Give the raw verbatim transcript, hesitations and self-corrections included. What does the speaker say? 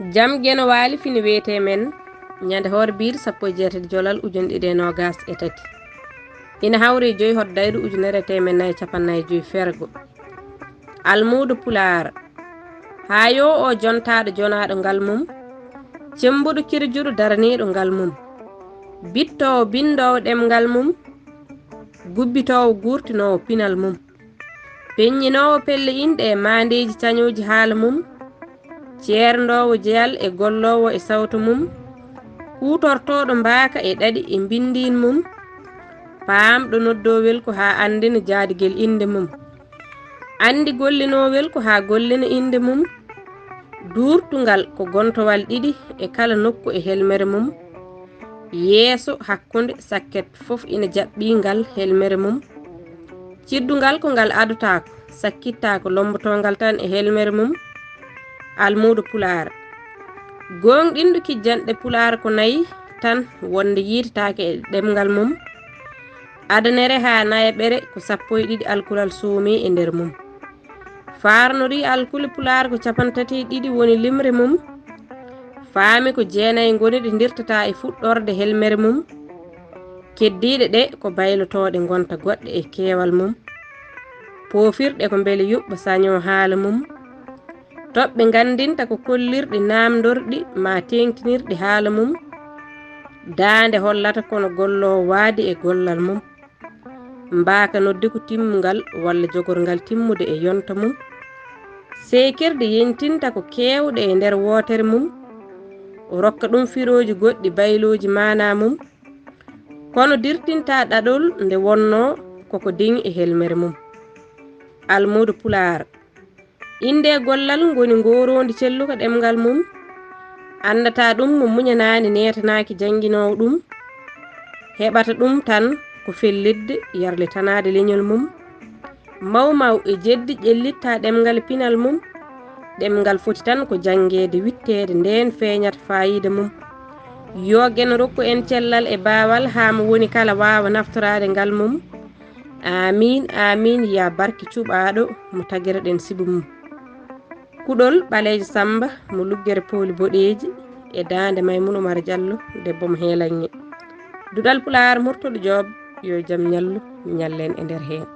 Jam Geno Waali fini wiyetee men, ñande hoore biir sappo e jeetati jolal ujunere ɗiɗi e noogas e tati. Ina hawri e joy hoddayru ujunere e teemedde nayi e cappanɗe nayi e joy fergo. Almuudo Pulaar. Haa yo o jontaaɗo jonaaɗo ngal mum, cemmbuɗo kirjuɗo daraniiɗo ngal mum, bittoowo binndoowo ɗemngal mum, gubbitoowo guurtinoowo pinal mum, peññinoowo pelle inɗe e maandeeji cañooji haala mum, ceerndoowo jeyal e golloowo e sawto mum, kuutortooɗo mbaaka e ɗaɗi e mbinndiin mum, paamɗo noddoowel ko haa anndina jaadigel innde mum, anndi gollinoowel ko haa gollina innde mum, duurtungal ko gontowal ɗiɗi e kala nokku e helmere mum, yeeso hakkunde sakket fof ina jaɓɓii ngal helmere mum, ciddungal ko ngal adotaako, sakkittaako, lommbotoongal tan e helmere mum, almuudo Pulaar. Gooŋɗinɗo kijjanɗe Pulaar ko nayi tan wonde yiitataake e ɗemngal mum, adanere haa nayaɓere ko sappo e ɗiɗi alkulal suumi e nder mum. Faarnori alkule Pulaar ko cappanɗe tati e ɗiɗi woni limre mum. Faami ko jeenayi ngoni ɗe ndirtata e fuɗɗorde helmere mum. Keddiiɗe ɗe ko baylotooɗe ngonta goɗɗe e keewal mum. Poofirɗe ko mbele yuɓɓa saño haala mum. Toɓɓe nganndinta ko kollirɗi naamndorɗi maa teeŋtinirɗi haala mum. Daande hollata kono golloowo waadi e gollal mum. Mbaaka noddi ko timmungal walla jogorngal timmude e yonta mum. Seekirde yeñtinta ko keewɗe e nder wootere mum. Rokka ɗum firooji goɗɗi baylooji maanaa mum. Kono dirtinta ɗaɗol nde wonnoo koko deŋi e helmere mum. Almuudo Pulaar. Innde gollal ngoni ngooroondi celluka ɗemngal mum. Anndata ɗum mo muñanaani neetanaaki jannginoowo ɗum. Heɓata ɗum tan ko fellitde yarlitanaade leñol mum. Mawmaw e jeddi ƴellitta ɗemngal pinal mum. Ɗemngal foti tan ko janngeede, witteede ndeen feeñata faayiida mum. Yo Geno rokku en cellal e baawal haa mo woni kala waawa naftoraade ngal mum. Aamiin, aamiin, yaa barke cuɓaaɗo mo tagireɗen sibu mum. Kuɗol ɓaleejo Sammba mo luggere pooli boɗeeji e daande Maymun Umar Jallo debbo mo Heelaŋŋe. Duɗal Pulaar Murtuɗo Joob, yo jam ñallu, ñallen e nder heen.